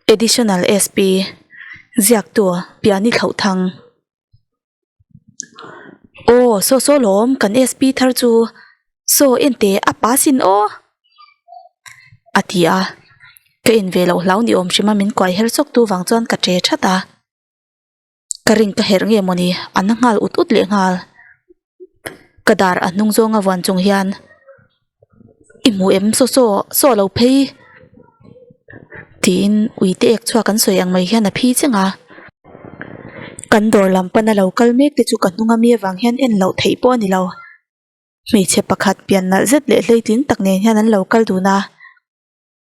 Additional SP, Ziaktu Piani Thlauhthang. Aw saw saw lawm kan SP thar chu saw en teh a pa sin aw a ti a, ka en ve loh hlau ni awm hrim a min kuai her chawk tu vang chuan ka che that a. Ka ring ka herh nge mawni a na nghal ut ut leh nghal. Ka dar a hnung zawnga vuan chung hian i hmu em saw saw saw lo phei tiin ui te ek chhuak an sawi ang mai hian a phi cheng a. Kan dawr lam pana lo kal mek te chu ka hnung ami avang hian en loh theih pawh a ni lo. Hmeichhe pakhat pian nalh zet leh hleitling tak nen hian an lo kal dun a.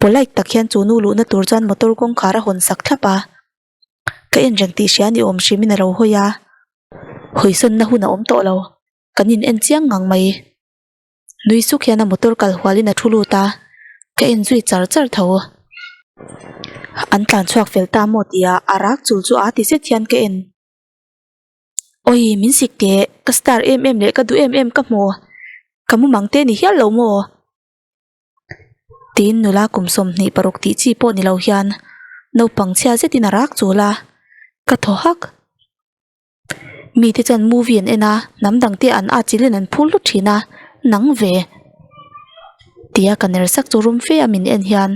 Polite tak hian chu nu luhna tur chuan motor kawngkhar a hawn sak thlap a. Ka en reng tih hria ni awm hrimin a lo hawi a, hawisawnna hun a awm tawh lo, kan in en chiang ngang mai. Nui suk hian a motor kal hualin a thu lut a, ka en zui char char tho. An tlan chhuak fel ta maw tia a rak chul chu a ti zet hian ka en. Awi min sik teh, ka star em em leh ka duh em em ka hmu, ka mumang te ni hial lo maw? Tiin nula kum 26 tih chi pawh ni lo hian naupang chhia zetin a rak chul a, ka thaw hak. Mite chuan movie an en a, hnam dang te an at chilhin an phur hlut thin a, nang ve tia ka ner sak chu rum fe a min en hian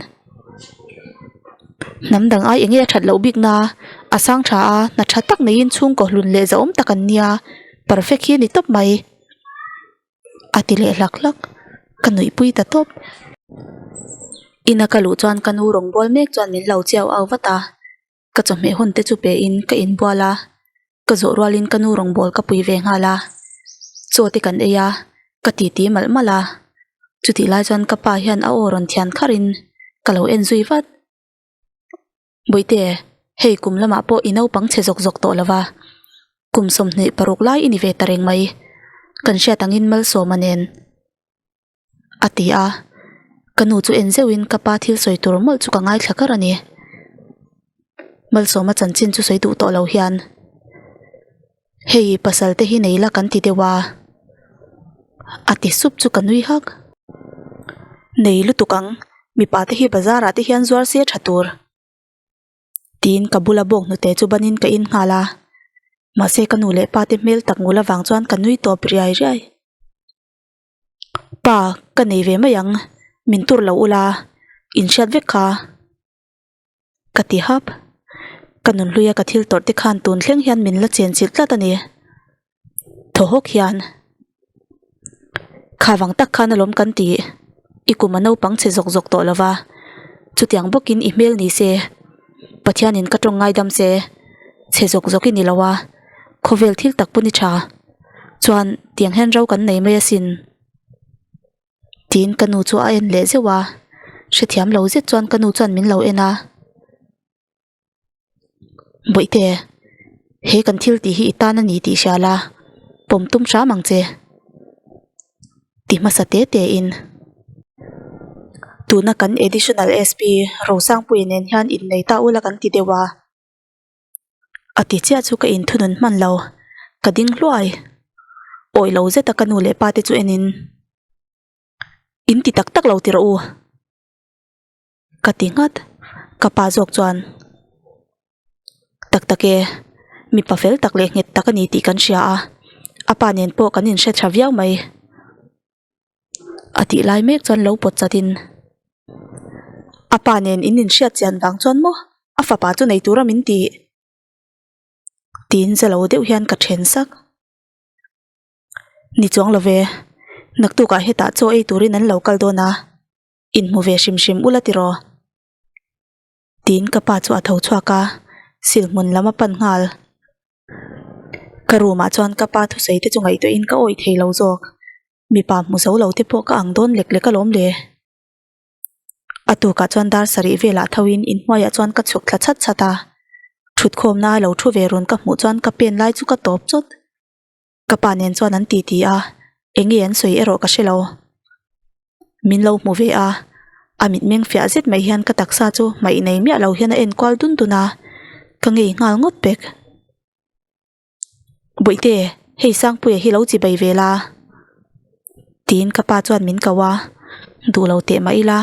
hnam dang ai enge a that loh bik na, a sang tha a, hna tha tak neiin chhungkaw hlun leh zahawm tak an nia, perfect hi a ni tawp mai. A ti leh hlak hlak, ka nuihpui ta tawp. Ina ka luh chuan ka nu rawn bual mek chuan min lo chiau au vat a, ka chawhmeh hun te chu pe in ka inbual a, ka zawh rualin ka nu rawn bawl ka pui ve nghal a, chaw te kan ei a, ka titi malh malh a, chutih lai chuan ka pa hian a aw rawn thian kharin ka lo en zui vat. Bawihte, hei kum lamah pawh i naupang chhe zawk zawk tawh lo va, kum 26 lai i ni ve ta reng mai, kan hriat angin Malsawma nen a ti a, ka nu chu en zeuhin ka pa thil sawi tur mawlh chu ka ngaithla kar a ni. Malsawma chanchin chu sawi duh tawh lo hian, Hei pasal te hi nei la kan ti deuh a, a ti sup chu ka nui hak. Nei lutuk ang, mipa te hi bazar ah te hian zuar se tha tur. Tiin ka bula bawk hnute chu banin ka in nghal a, mahse ka nu leh pa te hmel tak ngul avang chuan ka nui tawp riai riai. Pa, ka nei ve mai ang, min tur lo ula, in hriat vek kha. Ka ti hap. Ka nunhluia ka thil tawrh te khan tun thleng hian min la chen chilh tlat a ni. Thaw hawk hian kha vang tak khan alawm kan tih i kum a naupang chhe zawk zawk tawh lova, chutiang bawkin i hmel ni se, Pathianin ka tawng ngaidam se, chhe zawk zawk i ni lo a, khawvel thil tak pawn i tha. Chuan tiang hian ro kan nei mai asin. Tiin ka nu chu a en leh zeuh a, hrethiam lo zet chuan ka nu chuan min lo en a. Bawihte, he kan thil tih hi i tan a ni tih hria la, pawm tum hram ang che. Ti hmasa te te in. Tuna kan Additional SP Rosangpuia nen hian innei ta ula kan ti deuh a. A ti chiah chu ka inthunun hman lo, ka ding hluai. Awih lo zeta ka nu leh pa te chu enin, In ti tak tak lo ti rawh u. Ka ti nghat, ka pa zawk chuan, Tak tak e, mipa fel tak leh nghet tak a ni tih kan hria a, a pa nen pawh kan inhre tha viau mai. A tih lai mek chuan lo pawt chatin, A pa nen in inhriat chian vang chuan maw a fapa chu nei tura min tih? Tiin za lo deuh hian ka then sak. Ni chuang lo ve, naktukah hetah chaw ei turin an lo kal dawn a, inhmu ve hrim hrim ula tiraw? Tiin ka pa chu a tho chhuak a, silhmun lam a pan nghal. Ka room ah chuan ka pa thusawi te chu ngaihtuahin ka awih thei lo zawk. Mipa hmu zo lo te pawh ka ang dawn lek lek alawm le. A tukah chuan dar sarih velah thoin inhnuaiah chuan ka chhuk thla chhat chhat a. Thutkhawmna a lo thu ve run ka hmuh chuan ka pen lai chu ka tawp chawt. Ka pa nen chuan an titi a, enge an sawi erawh ka hre lo. Min lo hmu ve a, a mitmeng fiah zet mai hian ka taksa chu hmaih nei miah lo hian a en kual dun dun a, ka ngei nghal ngawt pek. Bawihte, hei Sangpuia hi lo chi bai ve la. Tiin ka pa chuan min ko a, duh lo teh mah ila,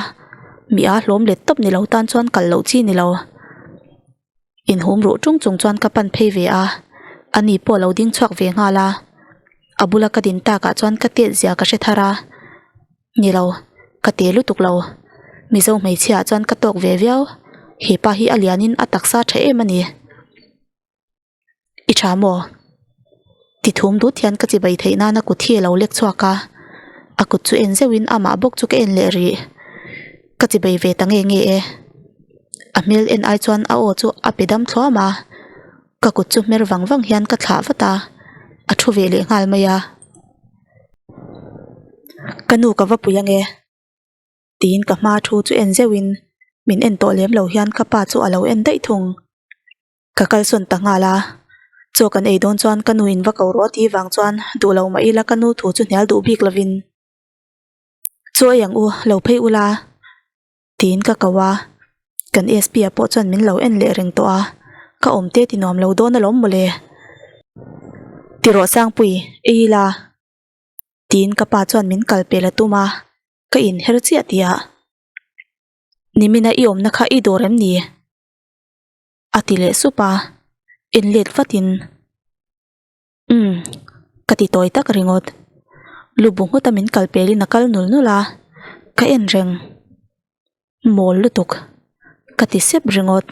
mi a hlawm let tawp ni lo tan chuan kal loh chi ni lo. Inhum ruh ṭung chung chuan ka pan phei ve a, ani pawh a lo ding chhuak ve nghal a. A bula ka din takah chuan ka tet zia ka hre thar a, ni lo, ka te lutuk lo. Mizo hmeichhia ah chuan ka tawk ve viau, he pa hi a lianin a taksa tha em a ni. I tha maw? Ti thum dut hian ka chibai theih nana kut hi a lo lek chhuak a, a kut chu en zeuhin amah bawk chu ka en leh rih. Ka chibai ve ta nge nge e. A hmel en ai chuan a aw chu a pe dam thluam a, ka kut chu hmer vang vang hian ka thlah vat a, a thu ve leh nghal mai a. Ka nu ka va pui ange. Tiin ka hma thu chu en zeuhin min en tawh lem lo hian ka pa chu a lo en daih thung. Ka kalsawn ta nghal a, chaw kan ei dawn chuan ka nu in va ko rawh tih vang chuan duh lo mah ila ka nu thu chu hnial duh bik lovin Chaw ei ang u, lo phei ula tiin ka ko a, kan SP ah pawh chuan min lo en leh reng tawh a, ka awm te ti nuam lo dawn alawm mawle. Ti rawh Sangpui, ei ila tiin ka pa chuan min kal pel a tum a, ka inher chiah tih ah Nimina i awmna kha i dawr em ni? A ti leh sup a, en let vatin Umm ka ti tawi tak ringawt. Lu bu nghut a min kal pelin a kal nul nul a, ka en reng. Mawl lutuk ka ti sep ringawt.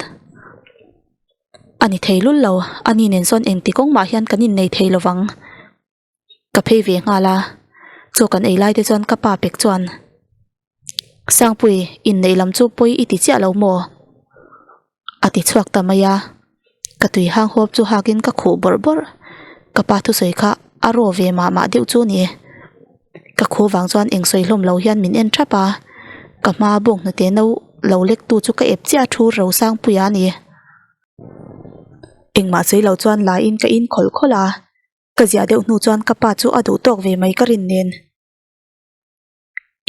A ni thei lul lo, ani nen sawn engti kawng mah hian kan innei thei lovang. Ka phei ve nghal a, chaw kan ei lai te chuan ka pa pek chuan Sangpui inneih lam chu pawi i ti chiah lo maw? A ti chhuak ta mai a, ka tui hang hawp chu hak in ka khuh bawrh bawrh, ka pa thusawi kha a raw ve mah mah deuh chu ni. Ka khuh vang chuan eng sawi hlawm lo hian min en thap a, ka hma bawng hnute no lo lek tu chu ka ep chiah a thu Rosangpuia a ni. Engmah sawi lo chuan la in ka in khawlh khawlh a. Ka ziah deuh hnu chuan ka pa chu a duh tawk ve mai ka rin nen.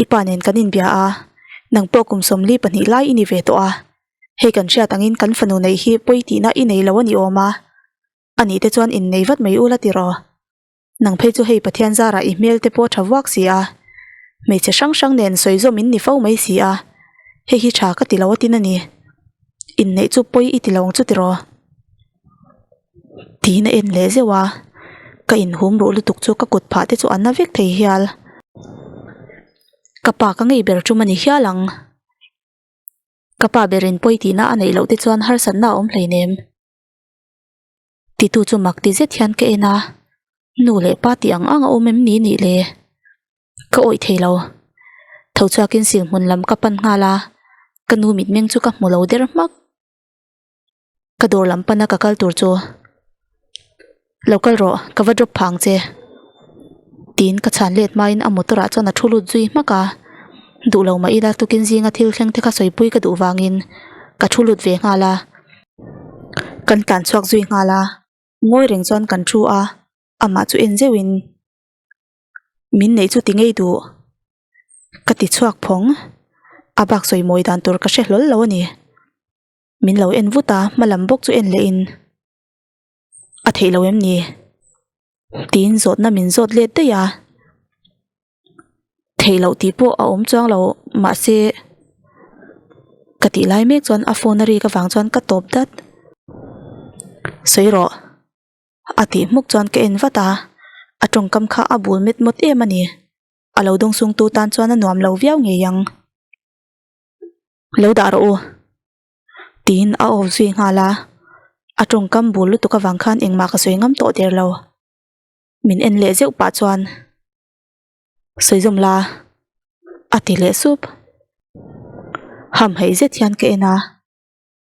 I pa nen kan inbia a, nang pawh kum 42 lai i ni ve tawh a, hei kan hriat angin kan fanu neih hi pawi tihna i nei lo a ni awm a, a nih te chuan innei vat mai ula tiraw. Nang phei chu hei Pathian zarah i hmel te pawh tha vuak si a, hmeichhe hrang hrang nen sawi zawm in ni fo mai si a, hei hi tha ka ti lo a tin a ni. Inneih chu pawi i ti lo ang chu tiraw. Tiin a en leh zeuh a, ka inhum ruh lutuk chu ka kut phah te chu a na vek thei hial. Ka pa ka ngei ber tum a ni hial ang. Ka pa berin pawi tihna a neih loh te chuan harsatna a awm hleinem. Titu chu mak ti zet hian ka en a, nu leh pa tih ang ang a awm em ni nih le? Ka awih thei lo. Tho chhuakin silhmun lam ka pan nghal a, ka nu mitmeng chu ka hmu lo der hmak. Ka dawr lam pana ka kal tur chu lo kal rawh ka va drop phah ang che tiin ka chhan let hmain a motor ah chuan a thu lut zui hmak a duh lo mah ila tukin zinga thil thleng te kha sawipui ka duh vangin ka thu lut ve nghal a kan tlan chhuak zui nghal a ngawi reng chuan kan thu a amah chu en zeuhin min neih chu ti ngei duh ka ti chhuak phawng a bak sawi mawi dan tur ka hre hlawl lo a ni. Min lo en vut a, hma lam bawk chu en leh in a theih lo em ni? Tiin zawtna min zawt let daih a, theih loh tih pawh a awm chuang lo mahse ka tih lai mek chuan a phone a rik avang chuan ka tawp dat. Sawi rawh a tih hmuk chuan ka en vat a, a tawngkam kha a bul met mawt em a ni, a lo dawngsung tu tan chuan a nuam lo viau ngei ang. Lo dah rawh u tiin a off zui nghal a, a tawngkam bul lutuk avang khan engmah ka sawi ngam tawh der lo. Min en leh zeuh pah chuan sawi zawm la a ti leh sup. Hamhaih zet hian ka en a,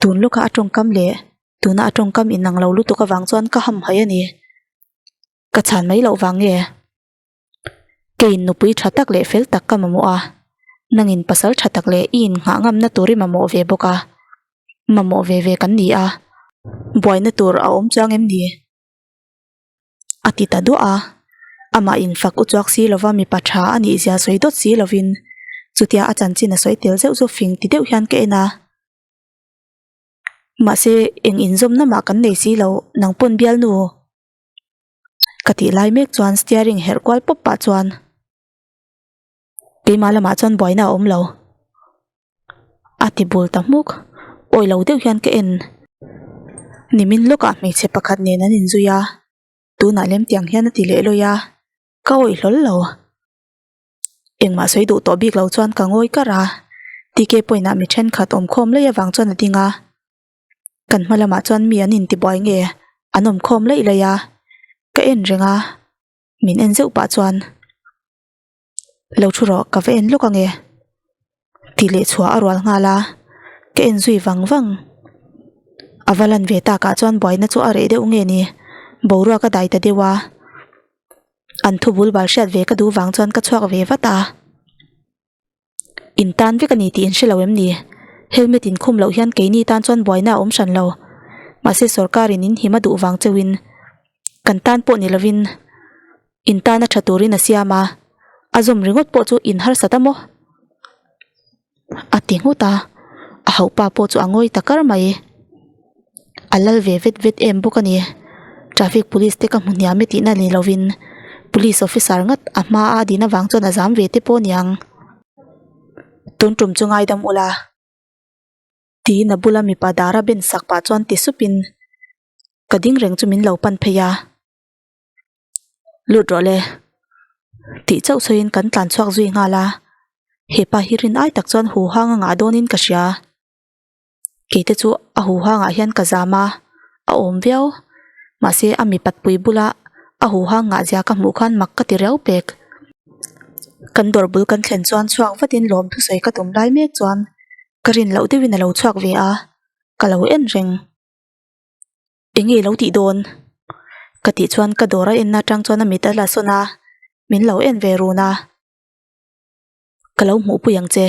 tun lawka a tawngkam leh tuna a tawngkam inang lo lutuk avang chuan ka hamhaih a ni. Ka chhan mai loh vang nge? Keiin nupui tha tak leh fel tak ka mamawh a, nangin pasal tha tak leh i innghah ngamna tur i mamawh ve bawk a, mamawh ve ve kan ni a, buaina tur a awm chuang em ni? A ti ta duah a, amah infak u chuak si lova mipa tha a nih zia sawi dawt si lovin chutia a chanchin a sawi tel zeuh chu fing ti deuh hian ka en a. Mahse, eng inzawmna mah kan nei si lo, nang pawn bialnu. Ka tih lai mek chuan steering herh kual pawp pah chuan keimah lamah chuan buaina a awm lo a ti bul ta hmuk awi lo deuh hian ka en. Nimin lawkah hmeichhe pakhat nen an inzui a, tunah lem tiang hian a ti leh lawi a, ka awih hlawl lo. Engmah sawi duh tawh bik lo chuan ka ngawi kar a, TK point ah mi thenkhat awm khawm laih avang chuan a ding a. Kan hma lamah chuan mi an intibuai nge an awm khawm laih laih a, ka en reng a, min en zeuh pah chuan Lo thu rawh ka va en lawk ange tih leh chhuah a rual nghal a, ka en zui vang vang. A va lan ve takah chuan buaina chu a reh deuh nge ni, boruak a dai ta deuh a. An thu bul bal hriat ve ka duh vang chuan ka chhuak ve vat a. In tan vek a ni tih in hre lo em ni? Helmet in khum loh hian keini tan chuan buaina a awm hran lo. Mahse sorkarin in him a duh vang cheuhin kan tan pawh ni lovin in tana tha turin a siam a, a zawm ringawt pawh chu in harsat a maw? A ti nghut a, a hauhpa pawh chu a ngawi ta kar mai. A lal ve vet vet em bawk a ni. Traffic police te ka hmu hniam e tihna ni lovin police officer ngat a hma a din avang chuan a zam ve te pawh a niang. Tun tum chu ngaidam ula. Tiin a bula mipa dara ben sak pah chuan ti supin ka ding reng chu min lo pan phei a. Lut rawh le. Tih chauh sawiin kan tlan chhuak zui nghal a. Hepa hi rin ai tak chuan huhang a ngah dawnin ka hria. Keite chu a huhangah hian ka zam a, a awm viau. Mahse a mipat pui bula a huhang ngah zia ka hmuh khan mak ka ti riau pek. Kan dawr bul kan thlen chuan chhuak vatin lawm thusawi ka tum lai mek chuan ka rin loh deuhin a lo chhuak ve a, ka lo en reng. Eng nge lo tih dawn? Ka tih chuan ka dawr a enna atang chuan a mit a la sawn a, min lo en ve run a. Ka lo hmuhpui ang che.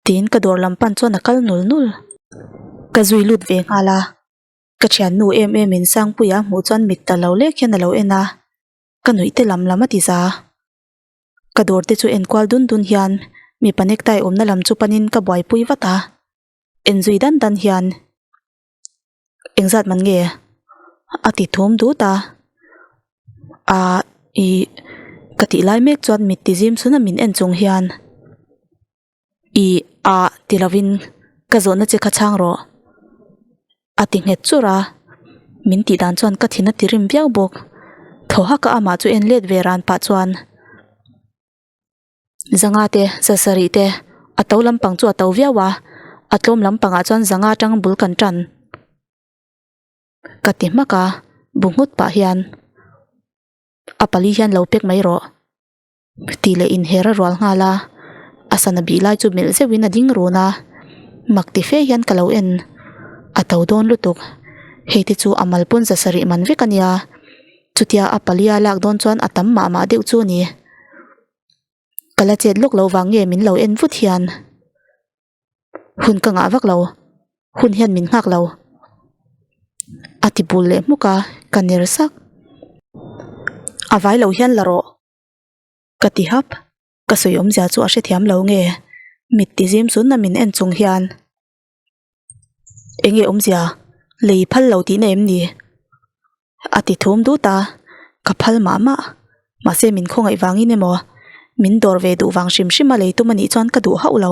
Tiin ka dawr lam pan chuan a kal nul nul. Ka zui lut ve nghal a, ka thiannu em em in Sangpuia a hmuh chuan mit ta lo lek hian a lo en a, ka nuih te lam lam a ti za. Ka dawr te chu enkual dun dun hian mipa necktie awmna lam chu panin ka buaipui vat a, en zui dan dan hian Engzat man nge? A ti thum dut a. Ahh ih ka tih lai mek chuan mit ti zim sun a min en chung hian ih ah ti lovin ka zawhna che kha chhang rawh a ti nghet chur a. Min tih dan chuan ka thin a ti rim viau bawk. Thaw hak a amah chu en let ve ran pah chuan. Zanga te, zasarih te, a to lampang chu a to viau a, a tlawm lampangah chuan zanga atang bul kan tan ka ti hmak a, bu nghut pah hian a pali hian lo pek mai rawh tih leh inher a rual nghal a, a sana bih lai chu melh zeuhin a ding run a, mak ti fe hian ka lo en, a to dawn lutuk, hei te chu a mal pawn zasarih man vek a nia. Chutia a palia lak dawn chuan a tam mah mah deuh chu a ni. Ka la chet lawk loh vang nge min lo en vut hian hun ka ngah vak lo, hun hian min nghak lo. A ti bul leh hmuk a, ka ner sak. A vai lo hian la rawh ka ti hap. Ka sawi awmzia chu a hrethiam lo nge mit ti zim chun a min en chung hian. Enge awmzia lei phal lo tihna em ni? A ti thum dut a, ka phal mah mah. Mahse min khawngaih vangin emaw min dawr ve duh vang hrim hrim a lei tum anih chuan ka duh hauh lo.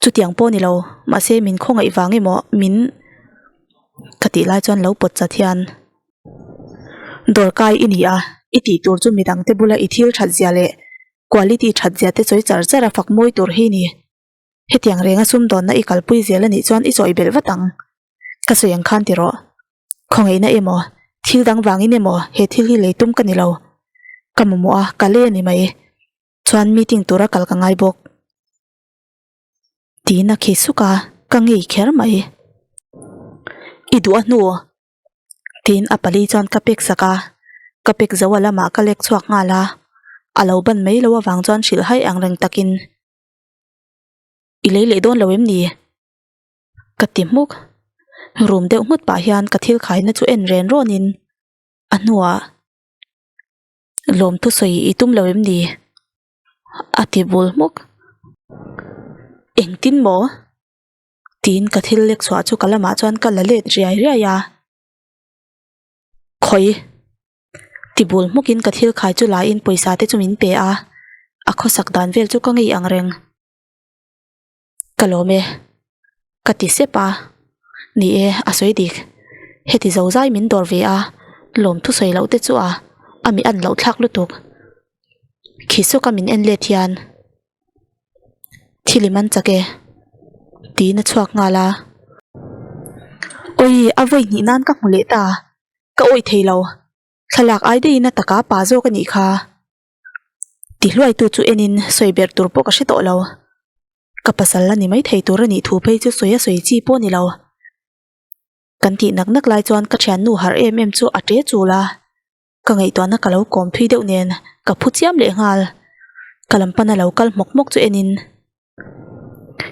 Chutiang pawh ni lo, mahse min khawngaih vang emaw min ka tih lai chuan lo pawt chat hian dawrkai i ni a, i tih tur chu midangte bula i thil that zia leh quality that zia te chawi char char a fak mawi tur hi ni. Hetiang renga sumdawnna i kalpui zel anih chuan i chawi belh vat ang. Ka sawi ang khan ti rawh. Khawngaihna emaw, thil dang vangin emaw he thil hi lei tum ka ni lo. Ka mamawh a, ka lei a ni mai. Chuan meeting tura kal ka ngai bawk. Tiin a khi suk a, ka ngei kher mai. I duh a hnu. Tiin a pali chuan ka pek sak a, ka pek zo a lamah ka lek chhuak nghal a. A lo ban mai lo avang chuan hrilh hai ang reng takin. I lei leh dawn lo em ni? Ka ti hmuk. Rum deuh nghut pah hian ka thil khaina chu en ren rawnin a hnuah lawmthu sawi i tum lo em ni? A ti bul hmuk. Engtin maw? Tiin ka thil lek chhuah chu ka lamah chuan ka la let riai riai a. Khawi? Ti bul hmukin ka thil khai chu laiin pawisa te chu min pe a, a khawsak dan vel chu ka ngei ang reng. Ka lawm e, ka ti sep a. Ni e, a sawi dik. Heti zo zai min dawr ve a, lawm thusawi loh te chu a, a mi an loh thlak lutuk. Khi sawka min en let hian thil i man chak e tiin a chhuak nghal a. Awi, a vawi hnih nan ka hmu leh ta, ka awih thei lo. Thlalak ai daihin a taka pa zawk a nih kha. Ti hluaitu chu enin sawi ber tur pawh ka hre tawh lo. Ka pasal la ni mai thei tur a nih thu phei chu sawi a sawi chi pawh a ni lo. Kan tih nak nak lai chuan ka thiannu harh em em chu a ṭe chul a. Ka ngaihtuahna ka lo kawm thui deuh nen ka phu chiam leh nghal. Ka lam pana lo kal hmawk hmawk chu enin,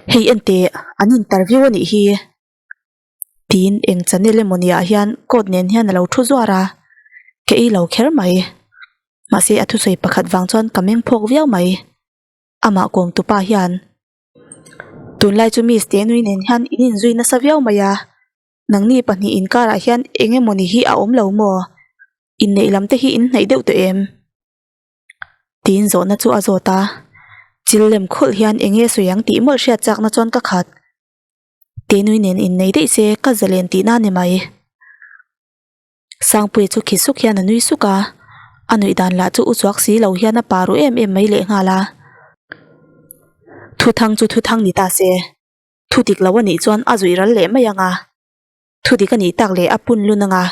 Hei enteh, an interview a nih hi. Tiin eng channel emaw ni ah hian coat nen hian a lo thu zuar a, ka ei lo kher mai. Mahse a thusawi pakhat vang chuan ka meng phawk viau mai. Amah kawm tupa hian, Tunlai chu miss te nui nen hian in inzui nasa viau mai a, nangni pahnih inkarah hian eng emaw ni hi a awm lo maw? Inneih lam te hi in hnaih deuh tawh em? Tiin zawhna chu a zawt a, chil lem khawlh hian eng nge sawi ang tih mawlh hriat chakna chuan ka khat. Tenui nen innei daih se ka zalen tihna a ni mai. Sangpuia chu khi suk hian a nui suk a, a nuih dan lah chu u chuak si lo hian a pa ru em em mai lehnghal a. Thuthang chu thuthang ni ta se, thu dik lo a nih chuan a zuih ral leh mai ang a, thu dik a nih tak leh a pun lun ang a.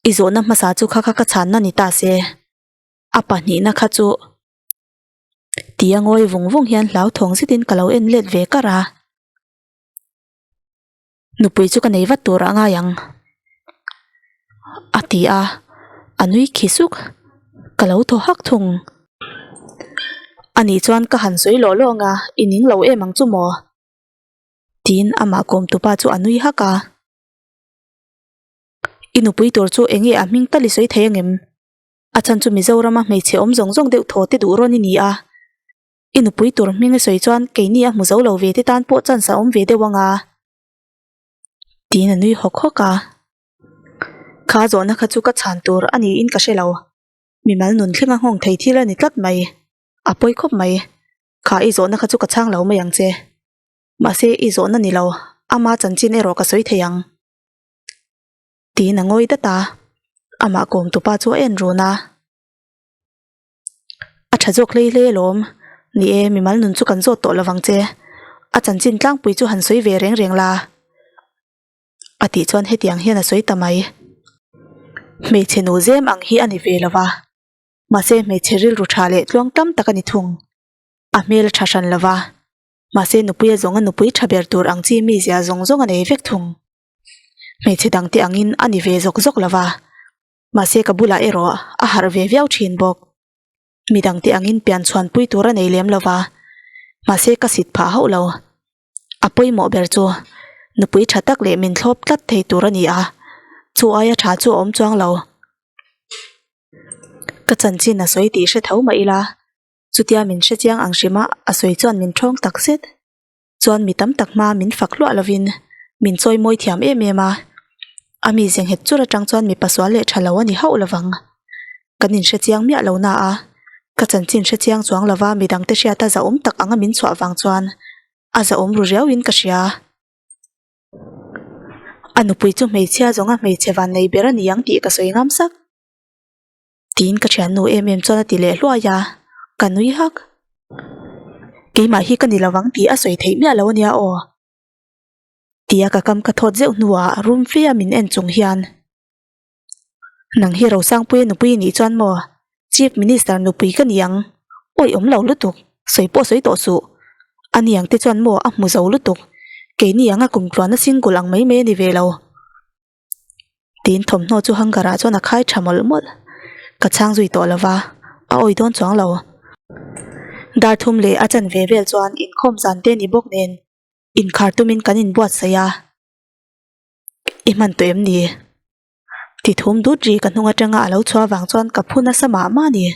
I zawhna hmasa chu kha kha ka chhanna ni ta se, a pahnihna kha chu. Tia ngawi vung vung hian hlauthawng zetin ka lo en let ve kar a. Nupui chu ka nei vat tur a ngai ang a ti a, a nui khi suk. Ka lo thaw hak thung. Anih chuan ka han sawi lawh lawh ang a, i ning lo em ang chu maw? Tiin amah kawm tupa chu a nui hak a. I nupui tur chu eng nge a hming tal i sawi thei angem? A chhan chu Mizorama hmeichhe awm zawng zawng deuh thaw te duh rawn i ni a. I nupui tur hming i sawi chuan keini a hmu zo lo ve te tan pawh chance a awm ve deuh ang a. Tiin a nui hawk hawk a. Kha zawhna kha chu ka chhan tur a niin ka hre lo. Mimal nun thlenga nghawng thei thil a ni tlat mai. A pawi khawp mai. Kha i zawhna kha chu ka chhang lo mai ang che. Mahse i zawhna ni lo, ama chanchin erawh ka sawi thei ang. Tiin a ngawi dat a, amah kawm tupa chu a en run a. A tha zawk hlei hlei alawm, ni e, mimal nun chu kan zawt tawh lovang che, a chanchin tlangpui chu han sawi ve reng reng la. A tih chuan hetiang hian a sawi ta mai. Hmeichhe nu zem ang hi a ni ve lo va, mahse hmeichhe rilru tha leh tluang tam tak a ni thung. A hmel a tha hran lo va, mahse nupui a zawnga nupui tha ber tur ang chi mizia zawng zawng a nei vek thung. Hmeichhe dangte angin a ni ve zawk zawk lo va, mahse ka bulah erawh a harh ve viau thin bawk. Mi dangte angin pian chhuan pui tur a nei lem lo va, mahse ka sit phah hauh lo. A pawimawh ber chu nupui tha tak leh min thlawp tlat thei tur a ni a, chu aia tha chu a awm chuang lo. Ka chanchin a sawi tih hre tho mah ila, chutia min hre chiang ang hrima a sawi chuan min thawng tak zet. Chuan mi tam tak hma min fak hluah lovin min chawi mawi thiam em em a, a mi ze nghet chur atang chuan mipa sual leh tha lo a ni hauh lovang. Kan inhre chiang miah lo na a, ka chanchin hre chiang chuang lova midangte hriata zahawm tak anga min chhuah vang chuan a zahawm ru riauin ka hria. A nupui chu hmeichhia zawnga hmeichhe van nei ber a ni ang tih ka sawi ngam sak. Tiin ka thiannu em em chuan a ti leh hluai a, ka nui hak. Keimah hi ka ni lovang tih a sawi theih miah lo ania aw. Tia ka kam ka thawt zeuh hnuah room fe a min en chung hian, Nang hi Rosangpuia nupui i nih chuan maw Chief Minister nupui ka ni ang? Awi awm lo lutuk, sawi pawh sawi tawh suh. A ni ang te chuan maw a hmu zo lutuk, keini anga kumtluana single ang mai mai a ni ve lo. Tiin thawmhnaw chu hanger ah chuan a khai tha mawlh mawlh. Ka chhang zui tawh lo va, a awi dawn chuang lo. Dar thum leh a chan ve vel chuan inkhawm zan te ni bawk nen inkhar tumin kan inbuatsaih a. I hman tawh em ni? Ti thum dut ri ka hnung atanga a lo chhuah vang chuan ka phu nasa mah mah a ni.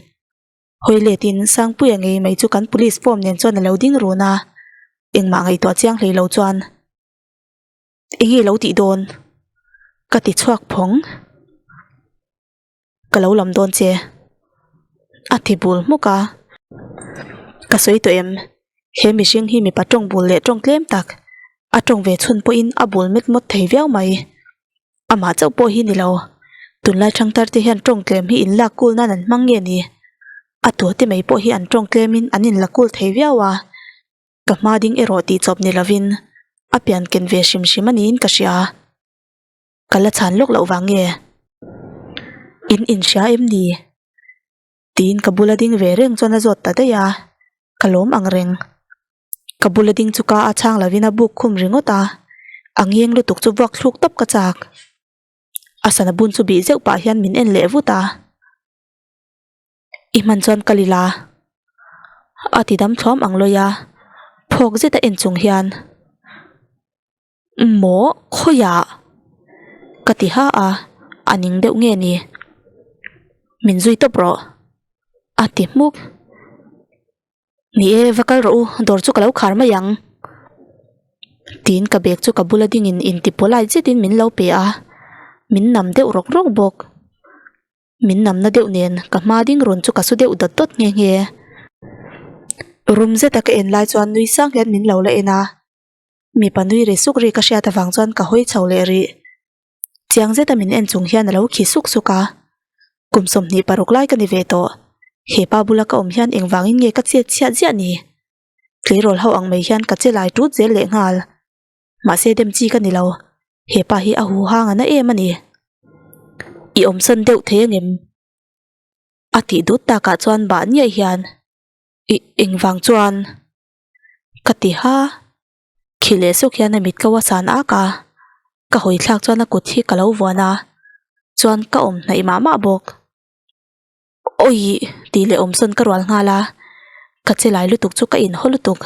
Hawi letin Sangpuia ngei mai chu kan police form nen chuan a lo ding run a, engmah ngaihtuah chiang hlei lo chuan. Eng nge lo tih dawn? Ka ti chhuak phawng. Ka lo lam dawn che. A ti bul hmuk a. Ka sawi tawh em? He mihring hi mipa tawng bul leh tawng tlem tak. A tawng ve chhun pawhin a bul met mawt thei viau mai. Amah chauh pawh hi ni lo. Tunlai thangthar te hian tawng tlem hi in lak kul nan an hmang nge ni? A tua te mai pawh hi an tawng tlemin an in la kul thei viau a. Ka hma ding erawh tih chawp ni lovin a pian ken ve hrim hrim a niin ka hria. Ka la chhan lawk loh vang nge? In inhria em ni? Tiin ka bula ding ve reng chuan a zawt ta daih a, ka lawm ang reng. Ka bula ding chu ka a chhang lovin a buk khum ringawt a, a ngeng lutuk chu vuak thluk tawp ka chak. A sana bun chu bih zeuh pah hian min en leh vut a. I hman chuan kal ila. A ti dam thluam ang lawi a, phawk zet a en chung hian. Maw khawiah? Ka ti ha a, a ning deuh nge ni? Min zui tawp rawh a ti hmuk. Ni e, va kal rawh u, dawr chu ka lo khar mai ang. Tiin ka bag chu ka bula dingin inti polite zetin min lo pe a, min nam deuh rawk rawk bawk. Min namna deuh nen ka hma ding rawn chu ka su deuh dawt dawt nghe nghe. Rum zeta ka en lai chuan nui sang hian min lo la en a. Mipa nui ri suk ri ka hriat avang chuan ka hawi chho leh rih. Chiang zeta min en chung hian a lo khi suk suk a. Kum 26 lai ka ni ve tawh. He pa bula ka awm hian engvangin nge ka chet chhiat ziah ni? Tleirawl ho ang mai hian ka che lai tut zel leh nghal. Mahse dem chi ka ni lo. He pa hi a huhang a na em a ni. I awmsawn deuh thei angem? A tih dut takah chuan bah niaih hian, Ih engvang chuan? Ka ti ha. Khi leh suk hian a mit ko a san ak a, ka hawi thlak chuan a kut hi ka lo vuan a, chuan ka awm hnaih mah mah bawk. Awi tih leh awmsawn ka rual nghal a, ka che lai lutuk chu ka inhaw lutuk.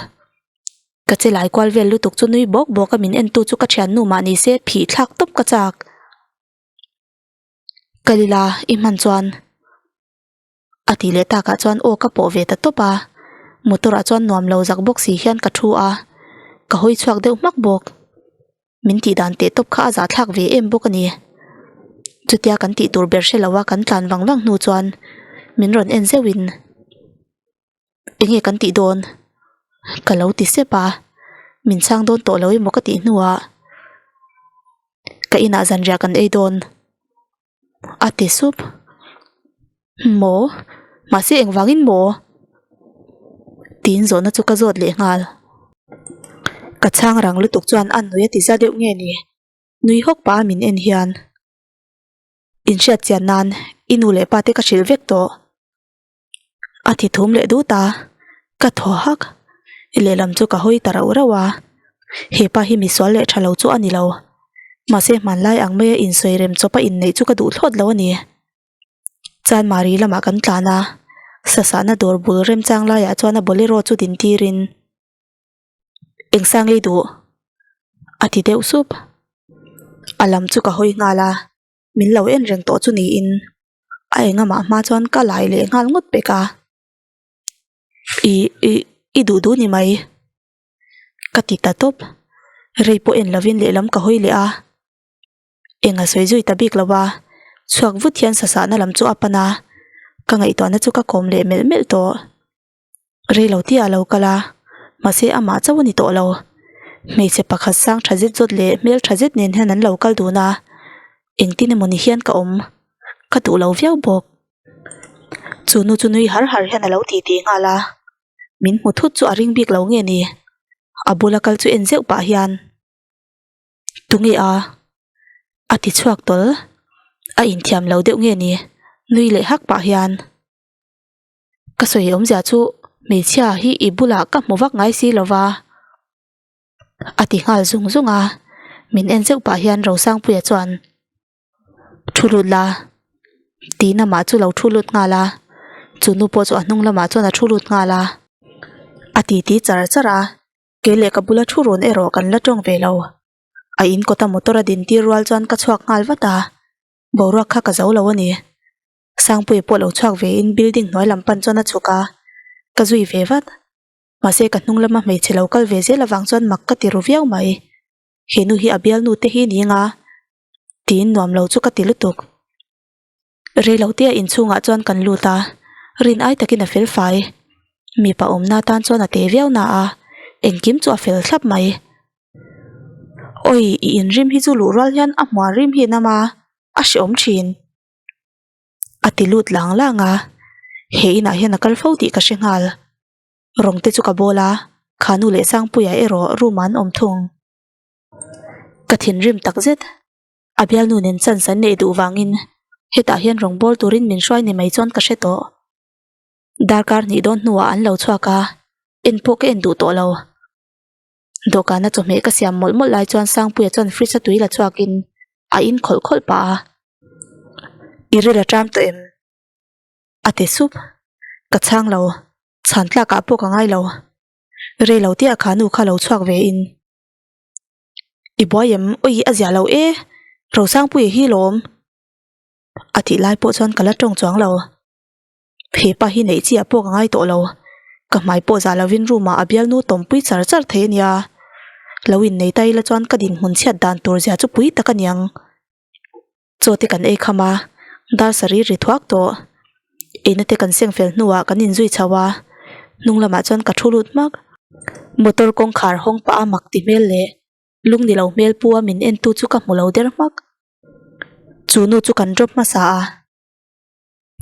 Ka che lai kual vel lutuk chu nui bawk bawk a min entu chu ka thiannu mah ni se phih thlak tawp ka chak. Kal ila i hman chuan. A tih leh takah chuan aw ka pawh ve ta tawp a, motor ah chuan nuam lo zak bawk si hian ka thu a, ka hawi chhuak deuh hmak bawk. Min tih dan teh tawp kha a zahthlak ve em bawk a ni. Chutia kan tih tur ber hre lo a kan tlan vang vang hnu chuan min rawn en zeuh in enge kan tih dawn? Ka lo ti sep a, min chhang dawn tawh lo emaw ka tih hnuah ka inah zanriah kan ei dawn. A ti sup. Maw? Mahse engvangin maw? Tiin zawhna chu ka zawt leh nghal. Ka chhang rang lutuk chuan a nui a ti za deuh nge ni? Nui hawk pah a min en hian. Inhriat chian nan i nu leh pa te ka hrilh vek tawh. A ti thum leh dut a, ka thaw hak. Lehlam chu ka hawi ta rauh rauh a, hepa hi misual leh tha lo chu a ni lo. Mahse hmanlai ang maia insawi rem chawpa inneih chu ka duh thlawt lo a ni. Chanmari lamah kan tlan a, sasahna dawr bul remchang laiah chuan a bolero chu din tirin, Engsa ngei duh? a ti deuh sup. A lam chu ka hawi nghal a. Min lo en reng tawh chu niin a engamah hma chuan ka lai leh nghal ngawt pek a. I i i duh duh ni mai ka ti ta tawp. Rei pawh en lovin lehlam ka hawi leh a. Eng a sawi zui ta bik lo a, chhuak vut hian sasahna lam chu a pan a, ka ngaihtuahna chu ka kawm leh melh melh tawh. Rei lo tih a lo kal a, mahse amah chauh a ni tawh lo. Hmeichhe pakhat sang tha zet zawt leh hmel tha zet nen hian an lo kal dun a, engtin emaw ni hian ka awm, ka duh lo viau bawk. Chu nu chu nui har har hian a lo ti ti nghal a, min hmu thut chu a ring bik lo nge ni? A bula kal chu en zeuh pah hian, Tunge a? A ti chhuak tawl, a inthiam lo deuh nge ni? Nui leh hak pah hian. Ka sawi awmzia chu hmeichhia hi i bulah ka hmu vak ngai si lo va, a ti nghal zung zung a. Min en zeuh pah hian Rosangpuia chuan, Thu lut la, tiin amah chu lo thu lut nghal a. Chu nu pawh chu a hnung lamah chuan a thu lut nghal a. A titi char char a, kei leh ka bula thu run erawh kan la tawng ve lo. A in kawta motor a din tir rual chuan ka chhuak nghal vat a, boruak kha ka zo lo a ni. Sangpuia pawh lo chhuak ve in building hnuai lam pan chuan a chhuk a, ka zui ve vat. Mahse ka hnung lama hmeichhe lo kal ve zel avang chuan mak ka ti ru viau mai. He nu hi a bialnu te hi ni anga tiin nuam lo chu ka ti lutuk. Reilote a inchhungah chuan kan lut a, rin ai takin a fel fai. Mipa awmna tan chuan a te viau na a, engkim chu a fel thlap mai. Awi, i inrim hi chu luh rual hian a hmuar rim hi a nam a, a hreawm thin. A ti lut lang lang a, he inah hian a kal fo tih ka hre nghal. Rawng te chu ka bawl a, Khanu leh Sangpuia erawh room ah an awm thung. Ka thinrim tak zet. A bialnu nen chance an neih duh vangin hetah hian rawng bawl turin min hruai ni mai chuan ka hre tawh. Darkar hnih dawn hnuah an lo chhuak a, en pawh ka en duh tawh lo. Dawhkana chawhmeh ka siam mawlh mawlh lai chuan Sangpuia chuan fridge a tui la chhuakin a in khawlh khawlh pah a. I ril a ṭam tawh em? A ti sup. Ka chhang lo, chhan tlakah pawh ka ngai lo. Rei lo tih a kha nu kha lo chhuak ve in. I buai em? Awi a ziah lo e! Rosangpuia hi lawm. A tih lai pawh chuan ka la tawng chuang lo. Hepa hi neih chiah pawh ka ngai tawh lo. Ka hmai pawh zah lovin room ah a bialnu tawmpui char char thei a nia. Lo innei ta ila chuan ka dinhmun chhiat dan tur zia chu pui tak a niang. Chaw te kan ei kham a, dar sarih ri thuak tawh. Eina te kan seng fel hnuah kan inzui chho a, hnung lamah chuan ka thu lut hmak. Motor kawngkhar hawng pah a mak ti hmel leh lung ni lo hmel pu a min en tu chu ka hmu lo der hmak. Chu nu chu kan drop hmasa a.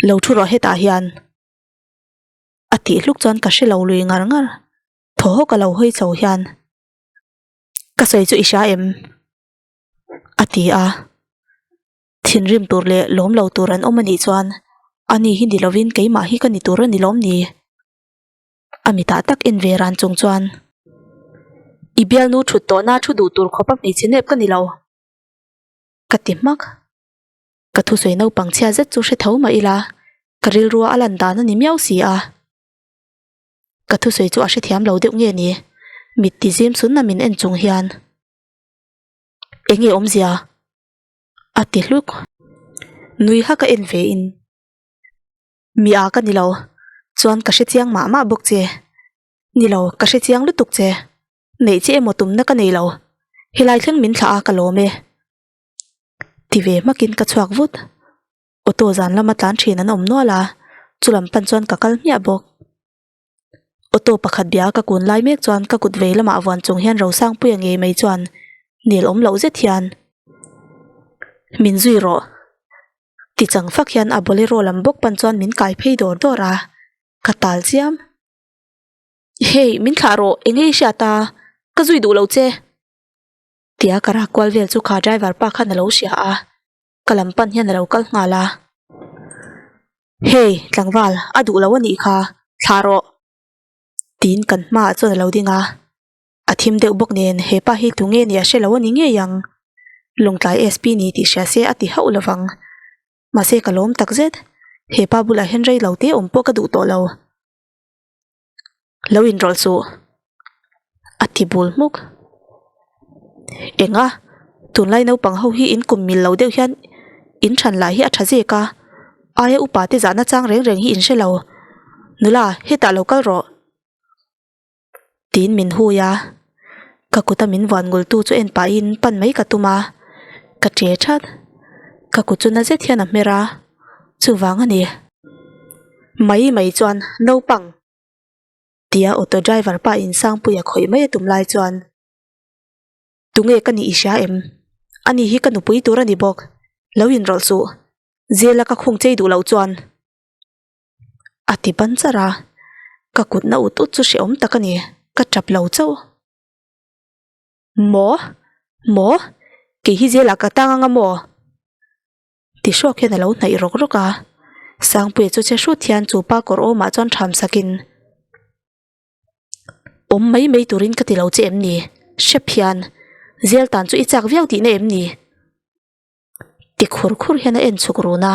Lo thu rawh hetah hian a tih hluk chuan ka hre lo lui ngar ngar. Thaw hawk a lo hawi chho hian ka sawi chu i hria em? A ti a. Thinrim tur leh lawm lo tur an awm a nih chuan ani hi ni lovin keimah hi ka ni tur a ni lawm ni? A mitah tak en ve ran chung chuan i bialnu thut tawhna thu duh tur khawpa hmeichhe nep ka ni lo ka ti hmak. Ka thusawi naupang chhia zet chu hre tho mah ila, ka rilrua a lan dan a ni miau si a. Ka thusawi chu a hrethiam lo deuh nge ni? Mit ti zim sun a min en chung hian. Eng nge awmzia? A ti hluk. Nui hak a en ve in. Mi a ka ni lo, chuan ka hrechiang mah mah bawk che. Ni lo, ka hrechiang lutuk che. Neih che emaw tumna ka nei lo. Helai thleng min thlah a ka lawm e. Ti ve hmakin ka chhuak vut. Auto zan lama tlan thin an awm nual a, chulam pan chuan ka kal hmiah bawk. Auto pakhat bia ka kun lai mek chuan ka kut vei lamah vuan chung hian Rosangpuia ngei mai chuan nel awm loh zet hian min zui rawh. Ti chang fak hian a bolero lam bawk pan chuan min kai phei dawr dawr a, ka tal chiam. Hey, min thlah rawh, eng nge i hriat a? Ka zui duh lo che. Tia ka rak kual vel chu kha driver pa khan a lo hria a, ka lam pan hian a lo kal nghal a. Hey, tlangval, a duh lo a nih kha, thlah rawh. Tiin kan hmaah chuan a lo ding a, a thim deuh bawk nen he pa hi tu nge ni a hre lo a ni ngei ang. Lawngtlai SP ni tih hria se a ti hauh lo vang. Mahse ka lawm tak zet, he pa bulah hian rei lo te awm pawh ka duh tawh lo. Lo inrawlh suh a ti bul hmuk. Enga tunlai naupang ho hi in kum mil lo deuh hian in than lah hi a tha zek a, aia upa te zahna chang reng reng hi in hre lo. Nula hetah lo kal rawh tiin min hui a, ka kuta min vuan ngul tu chu en pahin pan mai ka tum a, ka che that. Ka kut chu na zet hian a hmer a, chuvang a ni. Mai mai chuan naupang tia auto driver pa in Sangpuia khawih mai a tum lai chuan Tunge ka nih i hria em? Ani hi ka nupui tur a ni bawk. Lo inrawlh suh. Zela ka khung chei duh loh chuan a ti ban char a. Ka kut na ut ut chu hrehawm tak a ni. Ka tap lo chauh. Maw? Maw? Kei hi Zela ka tang anga maw? Ti hrawk hian a lo hnaih rawk rawk a, Sangpuia chu che hrut hian chu pa kawr awmah chuan ṭham sakin, Awm mai mai turin ka ti lo che em ni? Hrep hian, Zel tan chu i chak viau tihna em ni? Ti khur khur hian a en chhuk run a.